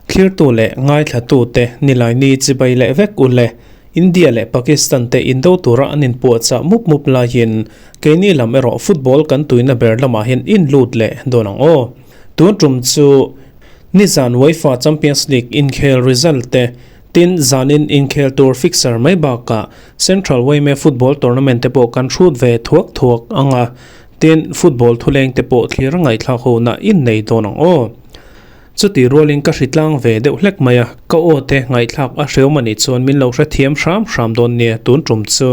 Thlirtu leh ngaithlatute Nilaini chibai leh vek u le. India leh Pakistan te indo tura an inpuahchah mup mup laiin keini lam erawh football kan tuina ber lamah hian in lut leh dawn ang aw. Tun tum chu nizan UEFA Champions League inkhel result te tin zanin inkhel tur fixture mai bakah Central yma Football Tournament te pawh kan hrut ve thuak thuak ang a, tin football thuleng te pawh thlir a ngaihthlak ho na in nei dawn ang aw. Chuti rualin ka hritlang ve deuh hlek mai a, ka aw te ngaihthlak a hreawm a nih chuan min lo hrethiam hram hram dawn nia tun tum chu.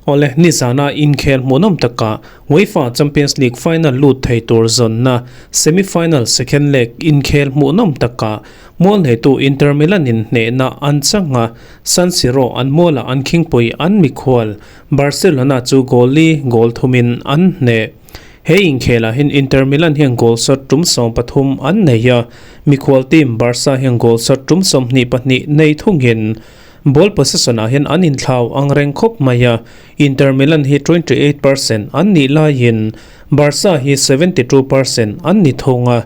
Awle, nizana inkhel hmuhnawm takah UEFA Champions League final lut thei tur zawnna semi-final second leg inkhel hmuhnawm takah Mualneitu Inter Milan in hnehna an chang a, San Siro an mualah an khingpui an mikhual Barcelona chu goal li goal thumin an hneh. He inkhelah hian Inter Milan hian goal shot tum 13 an nei a, mikhual team Barca hian goal shot tum 22 nei thungin ball possession ah hian an inthlau ang reng khawp mai a, Inter Milan hi 28% an nih laiin Barca hi 72% an ni thung a.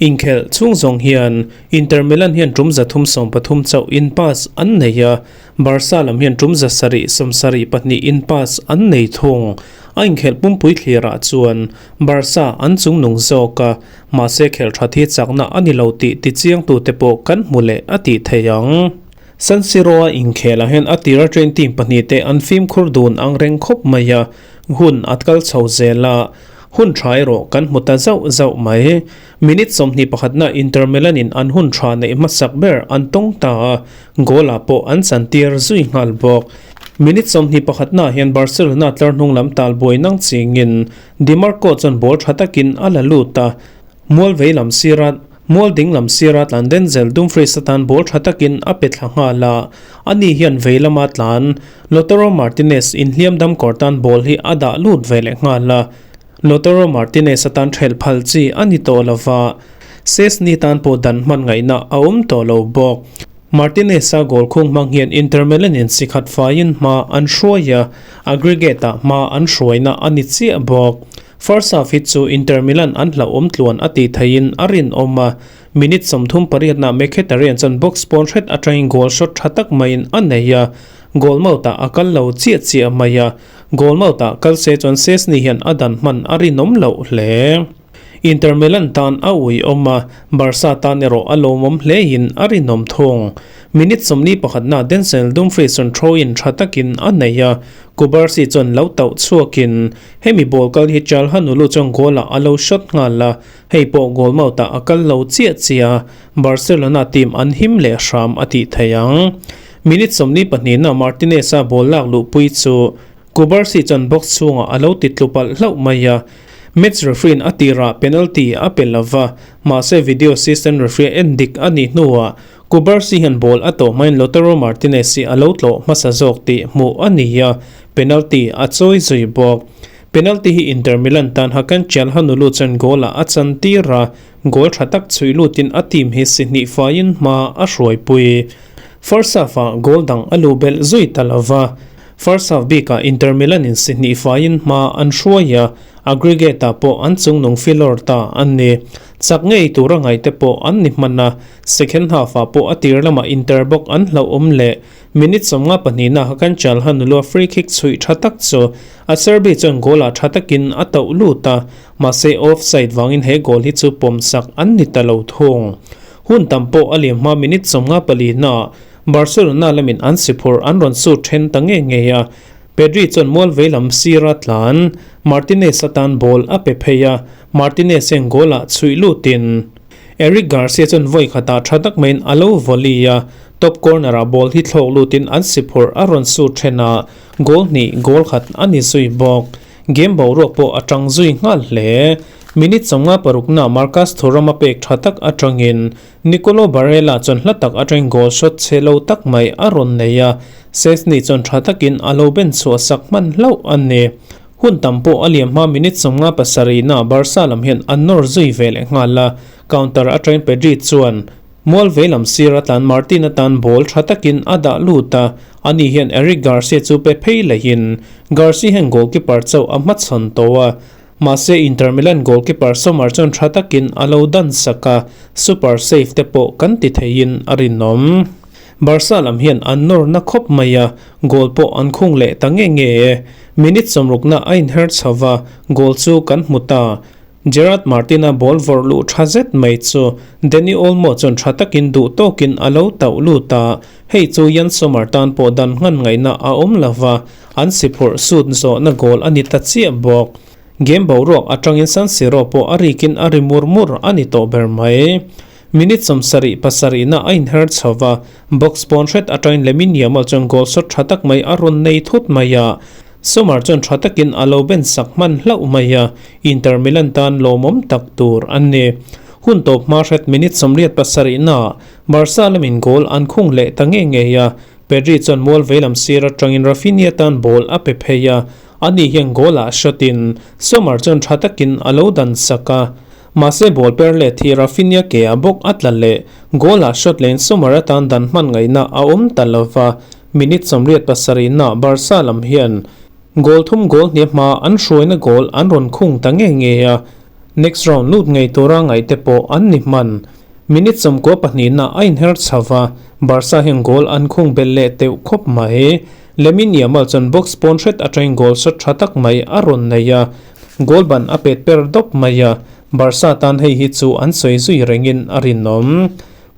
Inkhelh chhung zawng hian Inter Milan hian tum 313 chauh in pass an nei a, Barca lam hian tum 772 in pass an nei thung. A inkhelh pumpui thlirah chuan Barca an chungnung zawk a, mahse khelh that hi chakna a ni lo tih tichiangtute pawh kan hmu leh a tih theih ang. San Siro-a inkhelah hian a tira train team pahnihte an fimkhur dun ang reng khawp mai a, hun a kal chho zel a. Hun tha erawh kan hmu ta zauh zauh mai. Minute 21 na Inter Milan in an hun tha neih hmasak ber an tawng ta a, goal ah pawh an chantir zui nghal bawk. Minute 21 na hian Barcelona tlar hnung lam tal buai nang chingin Di Marco chuan ball tha takin a la lut a, mual vei lam sira mual ding lam sira tlan Denzel Dumfries atan ball tha takin a pe thla nghal a, ani hian vei lama tlan Lautaro Martinez inhliam dam kawr tan ball hi a dah lut ve leh nghal a, Lautaro Martinez atan ṭhelh phal chi a ni tawh lo va, Szczesny tan pawh dan hman ngaihna a awm tawh lo bawk. Martinez-a goal khung hmang hian Inter Milan in si khat faiin hma an hruai a, aggregate-ah hma an hruaina a ni chiah bawk. First half hi chu Inter Milan an hlauhawm tluan a tih theihin a rinawm a, Minute 38 nah Mkhitaryan chuan box pawn hret atangin goal shot tha tak maiin a nei a, goal mouth ah a kal lo chiah chiah mai a, goal mouth ah kal se chuan Szczesny hian a dan hman a rinawm loh hle. Inter Milan tan a uiawm a, Barca tan erawh a lawmawm hlein a rinawm thung. Minute 41 nah Denzel Dumfries chuan throw in tha takin a nei a, Kubarsi chuan lo tauh chhuakin hemi ball kal hi Calhanoglu chuan goal ah a lo shot nghal a, Hei pawh goal mouth ah a kal lo chiah chiah a, Barcelona team an him leh hram a tih theih ang. Minute 42 na Martinez-a ball lak luhpui chu Cubarsi chuan box chhungah a lo ti tlu palh hlauh mai a, match referee-in a tirah penalty a pe lo va, mahse video assistant referee en dik a nih hnuah Cubarsi hian ball a tawh hmain Lautaro Martinez hi a lo tlawh hmasa zawk tih hmuh a ni a, penalty a chawi zui bawk. Penalty hi Inter Milan tan Hakan Calhanoglu chuan goal ah a chan tir a, goal tha tak chhuih lutin a team hi si hnih faiin hma a hruaipui. First half ah goal dang a luh belh zui ta lo va, first half bikah Inter Milan in si hnih faiin hma an hruai a, aggregate ah pawh an chungnung filawr ta an ni. Chak ngei tura ngaih te pawh an ni hman a, second half ah pawh a tir lamah Inter bawk an hlauhawm leh. Minute 52 na Hakan Calhanoglu a free kick chhuih tha tak chu a Serbi chuan goal ah tha takin a tauh lut a, mahse offside vangin he goal hi chu pawmsak an ni ta lo thung. Hun tam pawh a liam hma minute 54 na Barcelona lamin an si phur an rawn sut then ta nge nge a, Pedri chuan mual vei lam sira tlan Martinez atan ball a pe phei a, Martinez hian goal ah chhuih lutin Eric Garcia chuan vawi khatah tha tak maiin a lo volley a, top corner ah ball hi thlawk lutin an si phurh a rawn sut then a, goal hnih goal khat a ni zui bawk. Game boruak pawh a tang zui nghal hle. Minute 56 na Marcus Thuram a pek tha tak atangin Nicolo Barella chuan hla tak atangin goal shot chhe lo tak mai a rawn nei a, Szczesny chuan tha takin a lo ben chhuah sak hman hlauh a ni. Hun tam pawh a liam hma minute 57 na Barca lam hian an nawr zui ve leh nghal a, counter atangin Pedri chuan mual vei lam sir atan Martin atan ball tha takin a dah lut a, ani hian Eric Garcia chu pe phei lehin Garcia hian goalkeeper chauh a hmachhawn tawh a. Mahse Inter Milan goalkeeper Sommer chuan tha takin a lo dan sak a, super save te pawh kan ti theiin a rinawm. Barca lam hian an nawr na khawp mai a, goal pawh an khung leh ta nge nge e. Minute sawmrukna a inher chho va, goal chu kan hmu ta. Gerard Martin-a ball vawrh luh tha zet mai chu Dani Olmo chuan tha takin duh tawkin a lo tauh lut a, hei chu Yann Sommer tan pawh dan hman ngaihna a awm lo va, an si phurh sut zawhna goal a ni ta chiah bawk. Game boruak atangin San Siro pawh a rikin a ri mur mur a ni tawh ber mai. Minute 70 pasarihna a inher chho va, box pawn hret atangin Lamine Yamal chuan goal shot tha tak mai a rawn nei thut mai a, Sommer chuan tha takin a lo ben sak hman hlauh mai a, Inter Milan tan lawmawm tak tur an ni. Hun tawp hma hret minute 87 naah Barca lamin goal an khung leh ta ngei ngei a, Pedri chuan mual veilam sir atangin Raphinha tan ball a pe phei a, ani hian goal ah shot in Sommer chuan tha takin a lo dan sak a. Mahse ball per let hi Raphinha ke ah bawk a tla leh, goal ah shot leh in Sommer atan dan hman ngaihna a awm ta lova, Minute 87 naah Barca lam hian goal thum goal hniam hma an hruaina goal an rawn khung ta ngei ngei a, next round lut ngei tura ngaihte pawh an ni hman. Minute 92 naah a inher chho va, Barca hian goal an khung belh leh teuh khawp mai. Lamine Yamal chuan box pawn hret atangin goal shot tha tak mai a rawn nei a, goal ban a pet per dawp mai a, Barca tan hei hi chu an sawi zui rengin a rinawm.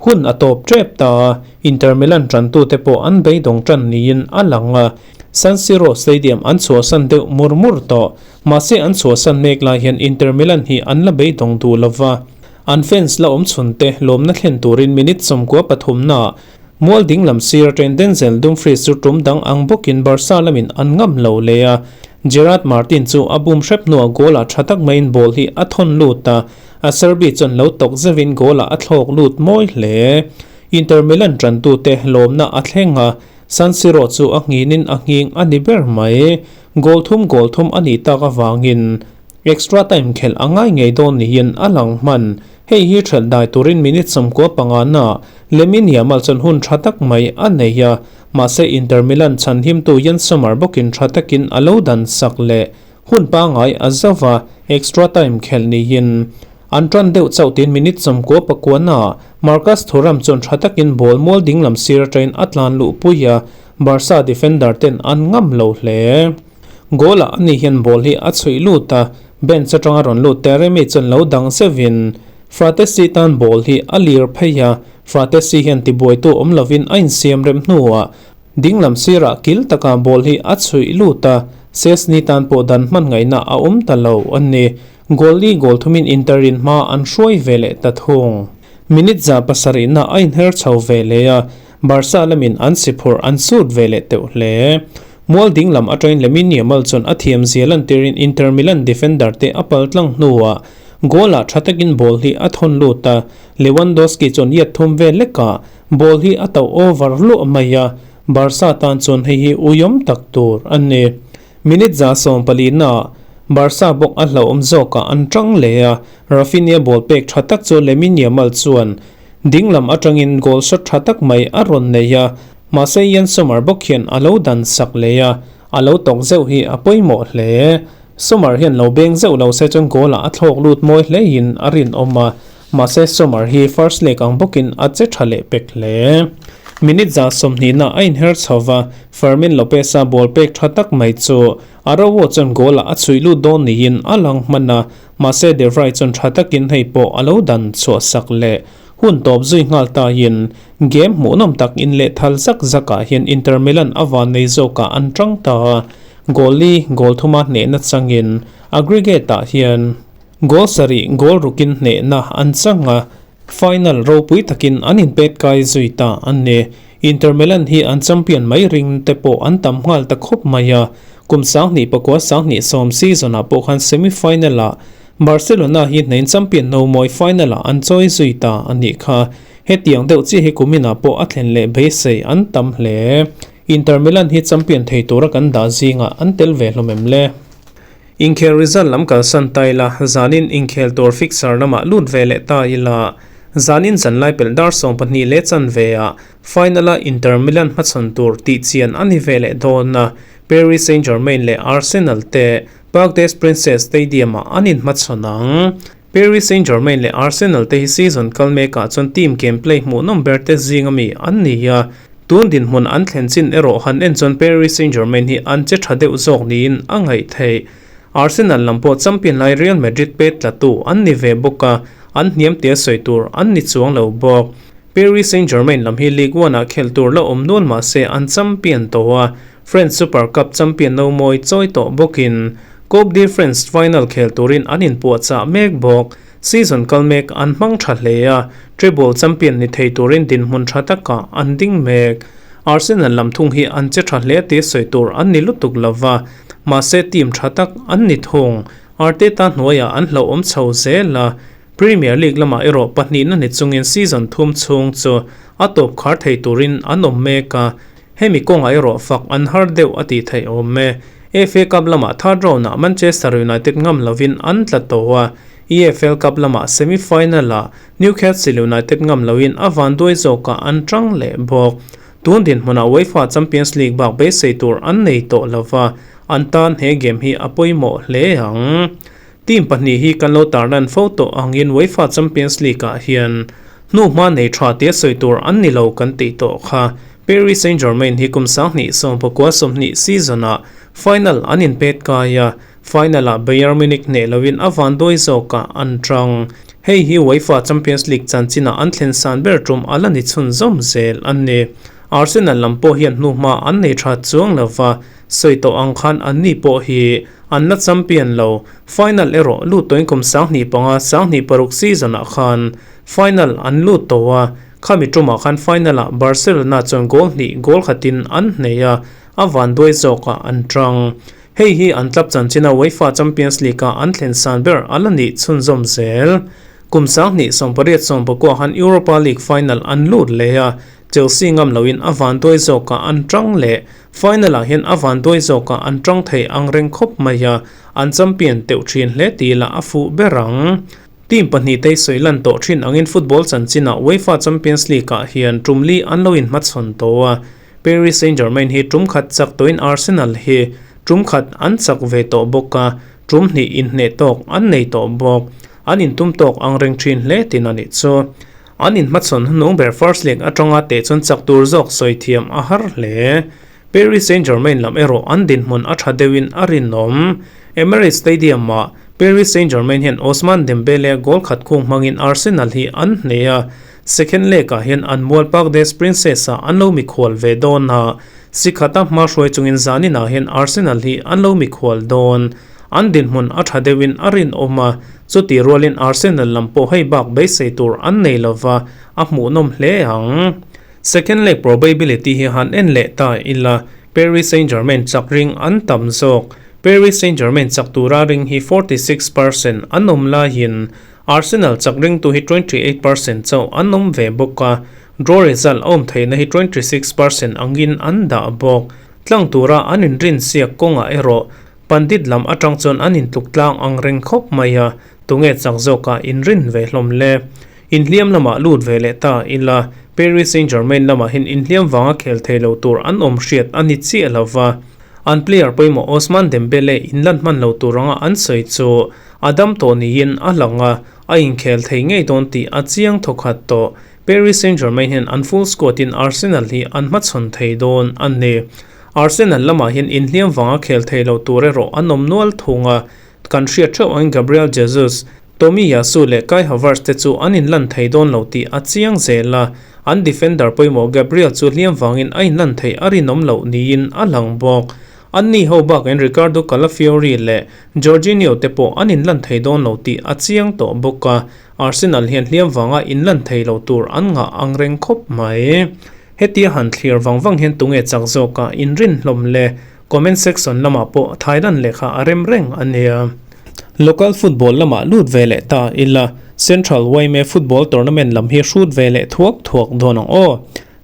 Hun a tawp tep ta a, Inter Milan tantute pawh an beidawng tan niin a lang a, San Siro Stadium an chhuahsan deuh mur mur tawh. Mahse an chhuahsan mek lai hian Inter Milan hi an la beidawng duh lo va, an fans la awm chhunte lawmna thlen turin minute 93 naah mual ding lam sir atangin Denzel Dumfries chu tum dang ang bawkin Barca lamin an ngam lo leh a, Gerard Martin chu a bum hrep hnuah goal ah tha tak maiin ball hi a thawn lut a, Acerbi chuan lo tawk zeuhin goal ah a thlawk lut mawi hle. Inter Milan tantute lawmna a thleng a, San Siro chu a nghinin a nghing a ni ber mai. Goal thum goal thum a nih tak avangin extra time khelh a ngai ngei dawn niin a lang hman. Hei hi ṭhelh dai turin minute 95 naah Lamine Yamal chuan hun ṭha tak mai a nei a, mahse Inter Milan chhanhimtu Yann Sommer bawkin ṭha takin a lo dan sak leh. Hun pangngai a zo va, extra time khelh niin an tan deuh chauh tiin minute 99 naah Marcus Thuram chuan tha takin ball mual dinglam sir atangin a tlan luh pui a, Barca defender ten an ngam lo hle. Goal ah ani hian ball hi a chhuih lut a, bench atanga rawn lut Taremi chuan lo dang zeuhin Fratesi tan ball hi a lir phei a, Fratesi hian tibuaitu awm lovin a insiam rem hnuah Dinglam sirah kil taka ball hi a chhuih lut a, Szczesny tan pawh dan hman ngaihna a awm ta lo a ni. Goal li goal thumin Inter in hma an hruai ve leh ta thung. Minute 700 na a inher chho ve leh a, Barca lamin an si phurh an sut ve leh teuh hle. Mual dinglam atangin Lamine Yamal chuan a thiam zia lantirin Inter Milan defender te a pal tlang hnuah goal ah tha takin ball hi a thawn lut a, Lewandowski chuan yet thum vel lekah Ball hi a tauh over luah mai a, Barca tan chuan hei hi uiawm tak tur a ni. Minute 14 naah Barca bawk a hlauhawm zawkah an tang leh a, Raphinha ball pek tha tak chu Lamine Yamal chuan dinglam atangin goal shot tha tak mai a rawn nei a, mahse Yann Sommer bawk hian a lo dan sak leh a, a lo tawk zeuh hi a pawimawh hle. Sommer hian lo beng zeuh lo se chuan goal ah a thlawk lut mawi hlein a rinawm a, Mahse Sommer hi first leg ang bawkin a che tha leh pek hle. Minute 20 na a inher chho va, Fermin Lopez-a ball pek tha tak mai chu Araujo chuan goal ah a chhuih lut dawn niin a lang hman a, mahse De Vrij chuan tha takin hei pawh a lo dan chhuah sak leh. Hun tawp zui nghal taiin game hmuhnawm tak inlehthal zak zakah hian Inter Milan a van nei zawkah an tang ta a, goal li goal thuma hnehna changin aggregate ah hian Goal sarih goal rukin hnehna an chang a, final ropui takin an inpet kai zui ta a ni. Inter Milan hi an champion mai ring te pawh an tam nghal ta khawp mai a, kum 2009 2010 season ah pawh khan semi final ah Barcelona hi hnein champion no mawi final ah an chawi zui ta a nih kha. Hetiang deuh chiah hi kumin ah pawh a thlen leh beisei an tam hle. Inter Milan hi champion thei tura kan dah zingah an tel ve hlawm em le? Inkhel result lam kalsan ta ila, zanin inkhel tur fixture lamah lut ve leh ta ila, zanin zanlai pelh dar 12 leh chanve ah final a Inter Milan hmachhawn tur tih chian a ni ve leh dawn a, Paris Saint-Germain leh Arsenal te Parc des Princes Stadium-ah an inhmachhawn ang. Paris Saint-Germain leh Arsenal te hi season kal mekah chuan team game play hmuhnawm ber te zinga mi an ni a, tun dinhmun an thlen chin erawh han en chuan Paris Saint-Germain hi an che tha deuh zawk niin a ngaih theih. Arsenal lam pawh champion lai Real Madrid pet tlatu an ni ve bawk a, an hniam tia sawi tur an ni chuang lo bawk. Paris Saint-Germain lam hi Ligue 1 ah khelh tur la awm nual mah se an champion tawh a, French Super Cup champion no mawi chawi tawh bawkin Coupe de France final khel turin an inpuahchah mek bawk. Season kal mek an hmang tha hle a, treble champion ni thei turin dinhmun tha takah an ding mek. Arsenal lam thung hi an che tha hle tih sawi tur an ni lutuk lova, mahse team tha tak an ni thung. Arteta hnuaiah an hlauhawm chho zel a, Premier League lamah erawh pahnihna ni chungin season thum chhung chu a tawp khar thei turin an awm mek a, Hemi kawngah erawh fak an har deuh a tih theih awm e. FA Cup lamah third round-ah Manchester United ngam lovin an tla tawh a, EFL Cup lamah semi-final-ah Newcastle United ngam loin a vanduai zawkah an tang leh bawk. Tun dinhmunah UEFA Champions League bak beisei tur an nei tawh lova, an tan he game hi a pawimawh hle ang. Team pahnih hi kan lo tarlan fo tawh angin UEFA Champions League-ah hian hnuhma nei tha tia sawi tur an ni lo kan tih tawh kha. Paris Saint-Germain hi kum 20 19 20 season-ah final an inpet kai a, final-ah Bayern Munich hneh loin a vanduai zawkah an tang. Hei hi UEFA Champions League chanchinah an thlen san ber tum a la ni chhunzawm zel a ni. Arsenal lam pawh hian hnuhma an nei tha chuang lova, sawi tawh ang khan anni pawh hi An la champion lo. Final erawh lut tawhin kum 2005, 2006 season-ah khan final an lut tawh a, khami tumah khan final-ah Barcelona chuan goal hnih goal khatin an hneh a, a vanduai zawkah an tang. Hei hi an club chanchina UEFA Champions League-ah an thlen san ber a la nih chhunzawm zel. Kum 2018, 19 khan Europa League final an lut leh a, Chelsea ngam loin a vanduai zawkah an tang leh. Final-ah hian a vanduai zawkah an tang thei ang reng khawp mai a, an champion teuh thin hle tih lah a fuh ber ang. Team pahnih te sawi lan tawh thin angin football chanchinah UEFA Champions League-ah hian tum li an lo inhmachhawn tawh a, Paris Saint-Germain hi tum khat chak tawhin Arsenal hi tum khat an chak ve tawh bawk a, tum hnih inhneh tawk an nei tawh bawk. An intum tawk ang reng thin hle tin a nih chu. An inhmachhawn hnung ber first leg atanga teh chuan chak tur zawk sawi thiam a har hle. Paris Saint-Germain lam erawh an dinhmun a tha deuhin a rinawm. Emirates Stadium-ah Paris Saint-Germain hian Ousmane Dembele goal khat khung hmangin Arsenal hi an hneh a, second leg-ah hian an mual Parc des Princes-ah an lo mikhual ve dawn a, si khata hma hruai chungin zaninah hian Arsenal hi an lo mikhual dawn. An dinhmun a tha deuhin a rinawm a, chutih rualin Arsenal lam pawh hei bak beisei tur an nei lova, a hmuhnawm hle ang. Second leg probability hi han en leh ta ila, Paris Saint-Germain chak ring an tam zawk. Paris Saint-Germain chak tura ring hi 46% an awm laiin Arsenal chak ringtu hi 28% chauh an awm ve bawk a, draw result a awm theihna hi 26% angin an dah bawk. Tlang tura an inrinsiak kawngah erawh Pandit lam atang chuan an intluk tlang ang reng khawp mai a, tunge chak zawkah inrin ve hlawm le. Inhliam lamah lut ve leh ta ila, Paris Saint-Germain lamah hian inhliam vanga khel thei lo tur an awm hriat a ni chiah lo va. An player pawimawh Ousmane Dembele inlan hman lo tur anga an sawi chu a dam tawh niin a lang a, a inkhel thei ngei dawn tih a chiang thawkhat tawh. Paris Saint-Germain hian an full squad in Arsenal hi an hmachhawn thei dawn a ni. Arsenal lamah hian inhliam vanga khel thei lo tur erawh an awm nual thung a, kan hriat theuh angin Gabriel Jesus, Tomiyasu leh Kai Havertz te chu an inlan thei dawn lo tih a chiang zel a, an defender pawimawh Gabriel chu hliam vangin a inlan theih a rinawm loh niin a lang bawk. Anni ho bakin Riccardo Calafiori leh Jorginho te pawh an inlan thei dawn lo tih a chiang tawh bawk a, Arsenal hian hliam vanga inlan thei lo tur an ngah ang reng khawp mai. Hetia han thlir vang vang hian tunge chak zawka inrin hlawm le? Comment section lamah pawh Thailand lehkha a rem reng a nia. Local football lamah lut ve leh ta ila, Central yma football tournament lam hi hrut ve leh thuak thuak dawn ang aw.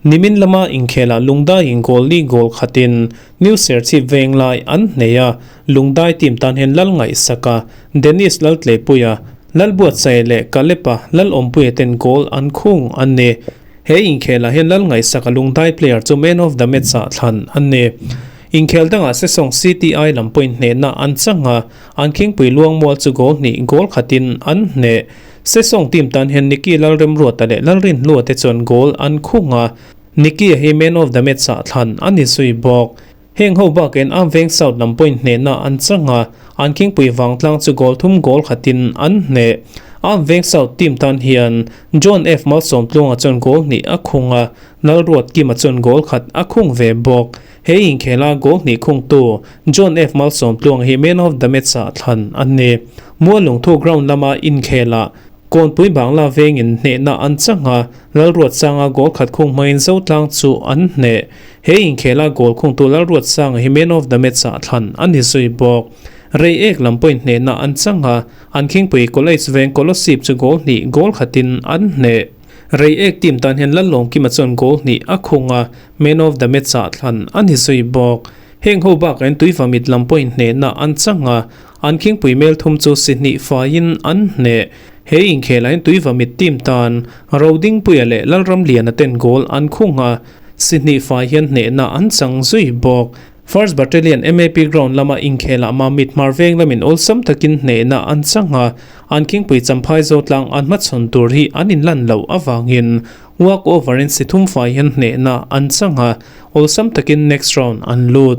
Nimin lama inkhelah Lungdaiin goal li goal khatin New Serchhip Venglai an hneh a, Lungdai team tan hian Lal Ngaihsaka, Dennis Laltleipuia, Lalbuatsaia leh Kalepa Lalawmpuia ten goal an khung a ni. He inkhelah hian Lal Ngaihsaka Lungdai player chu man of the match ah thlan a ni. Inkhel dangah Sesawng CTI lam pawhin hnehna an chang a, an khingpui Luangmual chu goal hnih goal khatin an hneh. Sesawng team tan hian Nicky Lalremruata leh Lalrinhlua te chuan goal an khung a, Nicky-a hi man of the match-ah thlan a ni zui bawk. Heng ho bakin a veng South lam pawhin hnehna an chang a, an khingpui vangtlang chu goal thum goal khatin an hneh. A veng South team tan hian John F Malsawmtluanga chuan goal hnih a khung a, Lalruat Kima chuan goal khat a khung ve bawk. He inkhela goal hnih khungtu John F Malsawmtluanga hi man of the match-ah thlan a ni. Muallungthu ground lama inkhelah Kawnpui Bangla vengin hnehna an chang a, Lalruatsanga goal khat khung hmangin Zotlang chu an hneh. He inkhela goal khungtu Lalruatsanga hi man of the match-ah thlan a ni zui bawk. Rei ek lam pawhin hnehna an chang a, an khingpui College veng Kolosip chu goal hnih goal khatin an hneh. Rei ek team tan hian Lallawmkima chuan goal hnih a khung a, man of the match-ah thlan a ni zui bawk. Heng ho bakah hian Tuivamit lam pawhin hnehna an chang a, An khingpui mel thum chu si hnih faiin an hneh. He inkhelah hian Tuivamit team tan Rodingpuia leh Lalramliana ten goal an khung a, si hnih fai hian hnehna an chang zui bawk. First Battalion MAP ground lama inkhelah Mamit hmar veng lamin awlsam takin hnehna an chang a, an khingpui Champhai Zotlang an hmachhawn tur hi an inlan loh avangin walk over in si thum fai hian hnehna an chang a, awlsam takin next round an lut.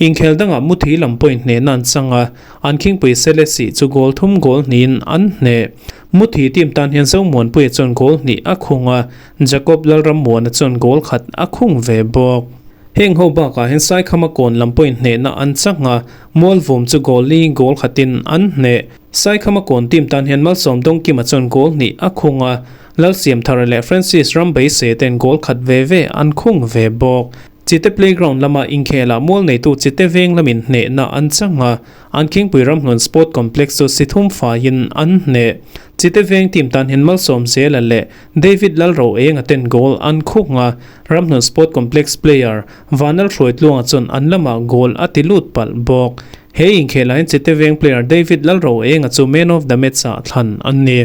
Inkhel dangah Muthi lam pawhin hnehna an chang a, an khingpui Selesih chu goal thum goal hnihin an hneh. Muthi team tan hian Zomuanpuia chuan goal hnih a khung a, Jacob Lalrammuana chuan goal khat a khung ve bawk. Heng ho bakah hian Saikhama kawn lam pawhin hnehna an chang a, Mualvum chu goal li goal khatin an hneh. Saikhama kawn team tan hian Malsawm Dawngkima chuan goal hnih a khung a, Lalsiamthara leh Francis Rambeise ten goal khat ve ve an khung ve bawk. Chite playground lama inkhelah mual neitu Chite veng lamin hnehna an chang a, an khingpui ramhlun sport complex chu si thum faiin an hneh. Chite veng team tan hian Malsawm Zela leh David Lalro Enga ten goal an khuk a, ramhlun sport complex player Vanal Hruaitluanga chuan an lamah goal a ti lut palh bawk. He inkhelah hian Chite veng player David Lalro Enga chu man of the match-ah thlan an ni.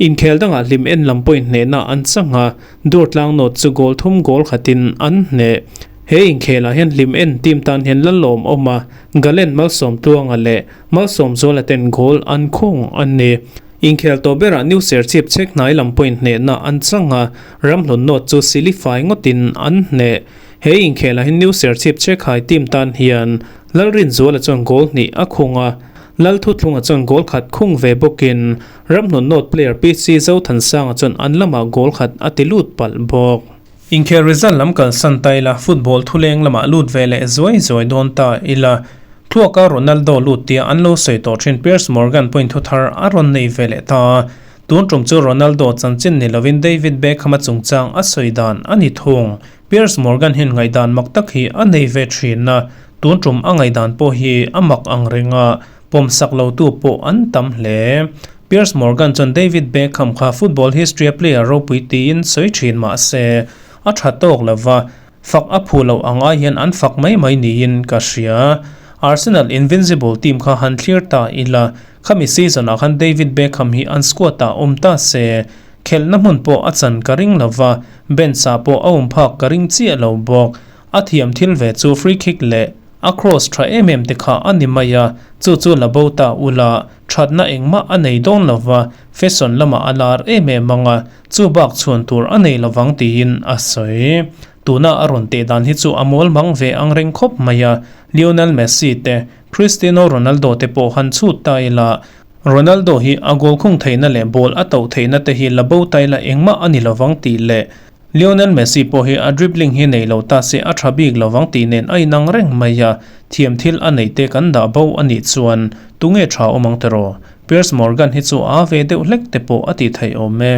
Inkhel dangah hlim en lam pawhin hnehna an chang a, Durtlang nawt chu goal thum goal khatin an hneh. He inkhelah hian hlim en team tan hian Lalawm awm a, Galen Malsawmtluanga leh Malsawmzuala ten goal an khung an ni. Inkhel tawh berah New Serchhip chhek hnai lam pawhin hnehna an chang a, Ramhlun nawt chu sili fai ngawtin an hneh. He inkhelah hian New Serchhip chhek hai team tan hian Lalrinzuala chuan goal hnih a khung a, Lalthuthlunga chuan goal khat khung ve bawkin Ramhnun North player PC Zothansanga chuan an lamah goal khat a ti lut palh bawk. Inkhel result lam kalsan ta ila, football thuleng lamah lut ve leh zuai zuai dawn ta ila. Thluaka Ronaldo lut tia an lo sawi tawh thin Piers Morgan pawhin thu thar a rawn nei ve leh ta. Tun tum chu Ronaldo chanchin ni lovin David Beckham-a chungchang a sawi dan a ni thung. Piers Morgan hian ngaihdan mak tak hi a nei ve thin a, tun tum a ngaihdan pawh hi a mak ang reng a. Pawmsak lotu pawh an tam hle. Piers Morgan chuan David Beckham kha football history-a player ropui tiin sawi thin mah se, a tha tawk lo va, fak a phu loh ang ai hian an fak mai mai niin ka hria. Arsenal Invincible team kha han thlir ta ila, khami season-ah khan David Beckham hi an squad-ah awm ta se, khelhna hmun pawh a chan ka ring lo va, bench-ah pawh a awm phak ka ring chiah lo bawk. A thiam thil ve chu free kick leh a cross tha em em te kha a ni mai a, chu chu la bo ta ula, thatna engmah a nei dawn lo va, fashion lamah a lar em em ang a, chu bak chhuan tur a nei lovang tiin a sawi. Tuna a rawn teh dan hi chu a mawl mang ve ang reng khawp mai a, Lionel Messi te, Cristiano Ronaldo te pawh han chhut ta ila, Ronaldo hi a goal khung theihna leh ball a toh theihna te hi la bo ta ila engmah a ni lovang tih leh Lionel Messi pawh hi a dribbling hi nei lo ta se a tha bik lovang tih nen a inang reng mai a, thiam thil a neih te kan dah bo a nih chuan tunge tha awm ang tiraw? Piers Morgan hi chu a ve deuh hlek te pawh a tih theih awm e.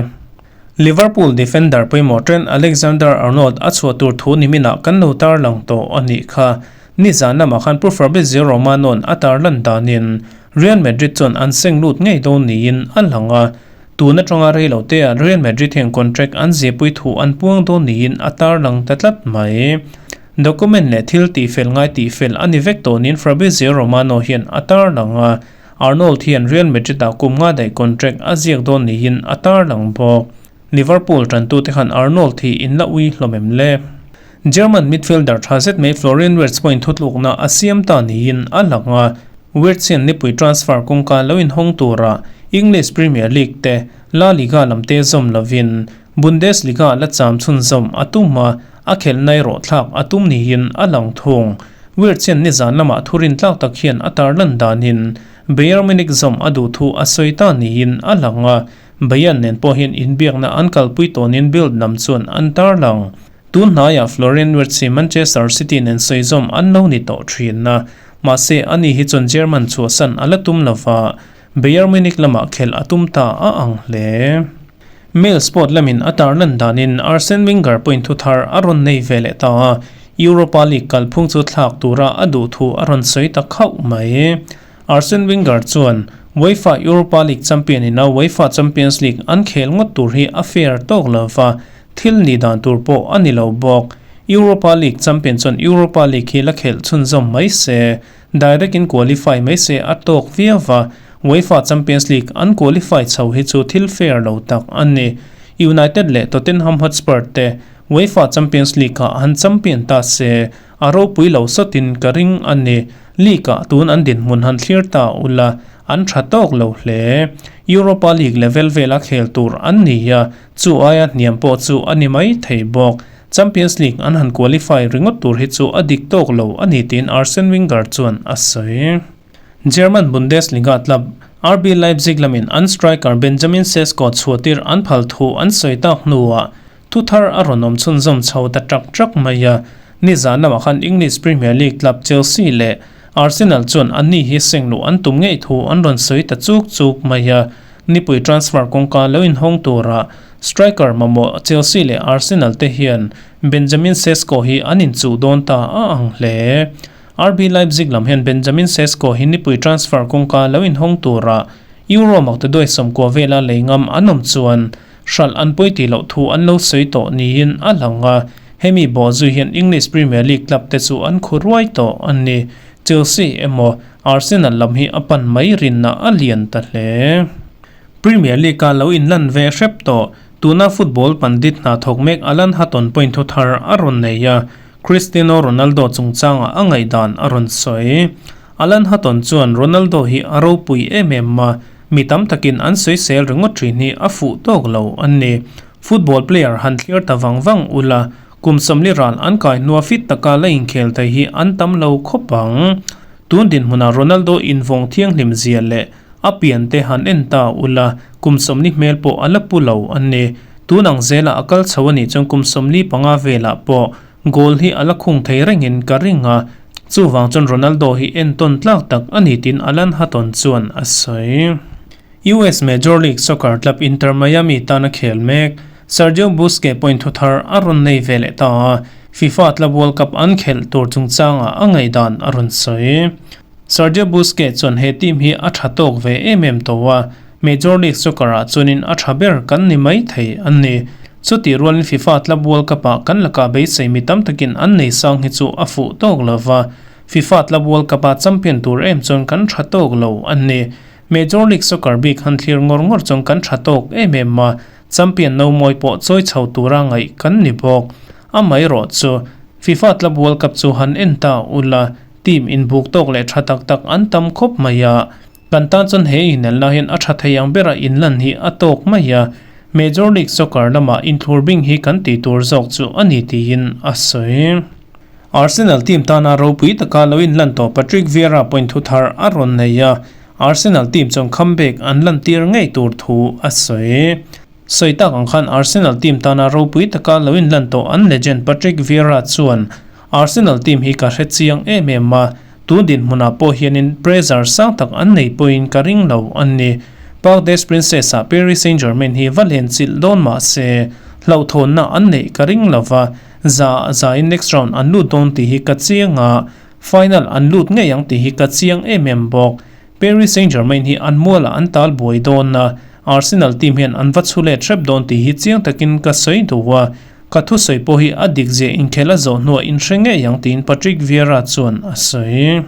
Liverpool defender pawimawh Trent Alexander-Arnold a chhuah tur thu niminah kan lo tarlang tawh a nih kha. Nizan lamah khan Pu Fabrizio Romano-a'n a tarlan danin Real Madrid chuan an seng lut ngei dawn niin a lang a, Tun atanga rei lo te ah Real Madrid hian contract an zepui thu an puang dawn niin a tarlang ta tlat mai. Document leh thil tihfel ngai tihfel a ni vek tawh niin Fabrizio Romano hian a tarlang a, Arnold hian Real Madrid ah kum nga daih contract a ziak dawn niin a tarlang bawk. Liverpool tantute khan Arnold hi in la ui hlawm em le? German midfielder tha zet mai Florian Wirtz pawhin thutlukna a siam ta niin a lang a, Wirtz hian nipui transfer kawngka lo inhawng tura English Premier League te La Liga lam te zawm lovin Bundesliga la cham chhunzawm a tum a, a khelhna erawh thlak a tum niin a lang thung. Wirtz hian nizan lamah thurin tlak tak hian a tarlan danin Bayern Munich zawm a duh thu a sawi ta niin a lang a, Bayern nen pawh hian inbiakna an kalpui tawnin Bild lam chuan an tarlang. Tun hnaiah Florian Wirtz hi Manchester City nen sawizawm an lo ni tawh thin a, mahse ani hi chuan German chhuahsan a la tum lova, Bayern Munich lamah khelh a tum ta a ang hle. Mail Sport lamin a tarlan danin Arsene Wenger pawhin thu thar a rawn nei ve leh ta a, Europa League kalphung chu thlak tura a duh thu a rawn sawi ta khauh mai. Arsene Wenger chuan UEFA Europa League champion ina UEFA Champions League an khel ngawt tur hi a fair tawk lo va, thil ni dan tur pawh a ni lo bawk. Europa League champion chuan Europa League hi la khelh chhunzawm mai se. Direct in qualify mai se a tawk viau va, UEFA Champions League an qualify chho hi chu thil fair lo tak a ni. United leh Tottenham Hotspur te UEFA Champions League ah han champion ta se, a ropui lo sawtin ka ring a ni. League ah tun an dinhmun han thlir ta ula, an tha tawk lo hle. Europa League level vela khel tur an ni a, chu aia hniam pawh chu a ni mai thei bawk. Champions League an han qualify ringawt tur hi chu a dik tawk lo a ni tiin Arsene Wenger chuan a sawi. German Bundesliga club RB Leipzig lamin an striker Benjamin Sesko chhuahtir an phal thu an sawi tak hnuah thu thar a rawn awm chhunzawm chho ta ṭak ṭak mai a. Nizan lamah khan English Premier League club Chelsea leh Arsenal chuan anni hi seng luh an tum ngei thu an rawn sawi ta chuk chuk mai a. Nipui transfer kawngka lo inhawng tura Striker mamawh Chelsea leh Arsenal te hian Benjamin Sesko hi an inchuh dawn ta a ang hle. RB Leipzig lam hian Benjamin Sesko hi nipui transfer kawngka lo inhawng tura Euro maktaduai 90 vela lei ngam an awm chuan hralh an pawi tih loh thu an lo sawi tawh niin a lang a, hemi bawhzui hian English Premier League club te chu an khu ruai tawh a ni. Chelsea emaw Arsenal lam hi a pan mai rinna a lian ta hle. Premier League-a lo inlan ve hrep tawh, tuna football pandit hna thawk mek Alan Hutton pawhin thu thar a rawn nei a, Cristiano Ronaldo chungchangah a ngaihdan a rawn sawi. Alan Hutton chuan Ronaldo hi a ropui em em a, mi tam takin an sawisel ringawt thin hi a fuh tawk lo a ni. Football player han thlir ta vang vang ula, kum 40 ral an kai hnua fit taka la inkhel thei hi an tam lo khawp ang. Tun dinhmunah Ronaldo invawng thianghlim zia leh A pian te han en ta ula, kum 40 hmel pawh a la pu lo a ni. Tun ang zelah a kal chho a nih chuan kum 45 velah pawh goal hi a la khung thei rengin ka ring a, chuvang chuan Ronaldo hi entawn tlak tak a ni tiin Alan Hutton chuan a sawi. US Major League Soccer club Inter Miami tana khel mek Sergio Busquets pawhin thu thar a rawn nei ve leh ta a, FIFA Club World Cup an khelh tur chungchangah a ngaihdan a rawn sawi. Sergio Busquets chuan he team hi a tha tawk ve em em tawh a, Major League Soccer-ah chuanin a tha ber kan ni mai thei a ni. Chutih rualin FIFA Club World Cup-ah kan lakah beisei mi tam takin an nei sang hi chu a fuh tawk lo va, FIFA Club World Cup-a champion tur em chuan kan tha tawk lo a ni. Major League Soccer bik han thlir ngawr ngawr chuan kan tha tawk em em a, champion no mawi pawh chawi chho tura ngaih kan ni bawk. Amaherawhchu, FIFA Club World Cup chu han en ta ula, Team inbuk tawk leh tha tak tak an tam khawp mai a, kan tan chuan he inelna hian a tha thei ang bera inlan hi a tawk mai a, Major League Soccer lamah inthlur bing hi kan tih tur zawk chu a ni tiin a sawi. Arsenal team tana ropui taka lo inlan tawh Patrick Vieira pawhin thu thar a rawn nei a, Arsenal team chuan comeback an lantir ngei tur thu a sawi. Sawi tak ang khan Arsenal team tana ropui taka lo inlan tawh an legend Patrick Vieira chuan Arsenal team hi ka hre chiang em em a, tun dinhmunah pawh hianin pressure sang tak an nei pawhin ka ring lo a ni. Parc des Princes-ah Paris Saint-Germain hi va len chilh dawn mah se, hlauhthawnna an neih ka ring lo va, za zain next round an lut dawn tih hi ka chiang a, final an lut ngei ang tih hi ka chiang em em bawk. Paris Saint-Germain hi an mualah an tal buai dawn a, Arsenal team hian an va chhu let hrep dawn tih hi chiang takin ka sawi duh a, ka thusawi pawh hi a dik zia inkhel a zawh hnuah inhre ngei ang tiin Patrick Vieira chuan a sawi.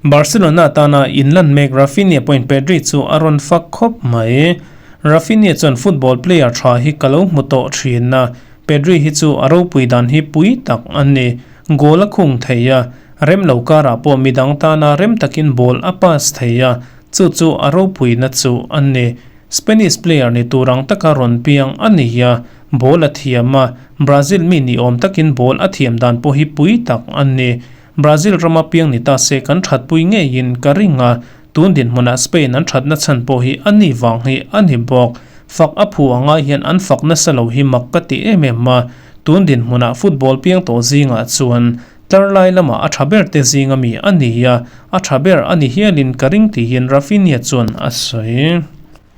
Barcelona tana inlan mek Raphinha pawhin Pedri chu a rawn fak khawp mai. Raphinha chuan football player tha hi ka lo hmu tawh thin a, Pedri hi chu a ropui dan hi pui tak a ni. Goal a khung thei a, rem lo karah pawh midang tana rem takin ball a pass thei a, chu chu a ropuina chu a ni. Spanish player ni tur ang taka rawn piang a ni a, ball a thiam a, Brazil mi ni awm takin ball a thiam dan pawh hi pui tak a ni. Brazil rama piang ni ta se kan thatpui ngeiin ka ring a, tun dinhmunah Spain an thatna chhan pawh hi a ni vang hi a ni bawk. Fak a phu angai hian an fak nasa lo hi mak ka ti em em a, tun dinhmunah football piang tawh zingah chuan tlar lai lamah a tha ber te zinga mi a ni a, a tha ber a ni hialin ka ring tihin Raphinha chuan a sawi.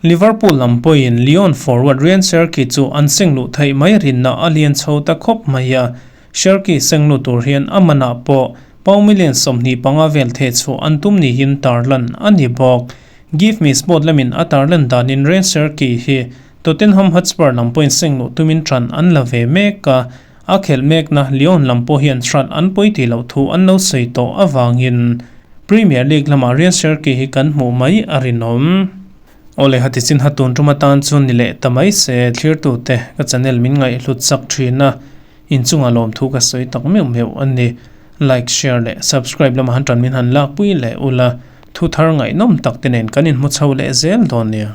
Liverpool lam pawhin Lyon forward Ryan Cherki chu an seng luh theih mai rinna a lian chho ta khawp mai a, Cherki seng lut tur hian a manah pawh pound million 25 vel theh chhuah an tum niin tarlan a ni bawk. Give Me Sport lamin a tarlan danin Ryan Cherki hi Tottenham Hotspur lam pawhin seng luh tumin ṭan an la ve mek a, a khelh mekna Lyon lam pawh hian hrat an pawi tih loh thu an lo sawi tawh avangin Premier League lamah Ryan Cherki hi kan hmuh mai a rinawm. Awle hati chin ha tun tum atan chu ni leh ta mai se thlirtute ka channel min ngaihhlut chak thin a, inchungah lawmthu ka sawi tak meuh meuh a ni. Like, share leh subscribe lamah han tan min han lakpui leh ula, thu thar ngaihnawm tak te nen kan inhmu chho leh zel dawn nia.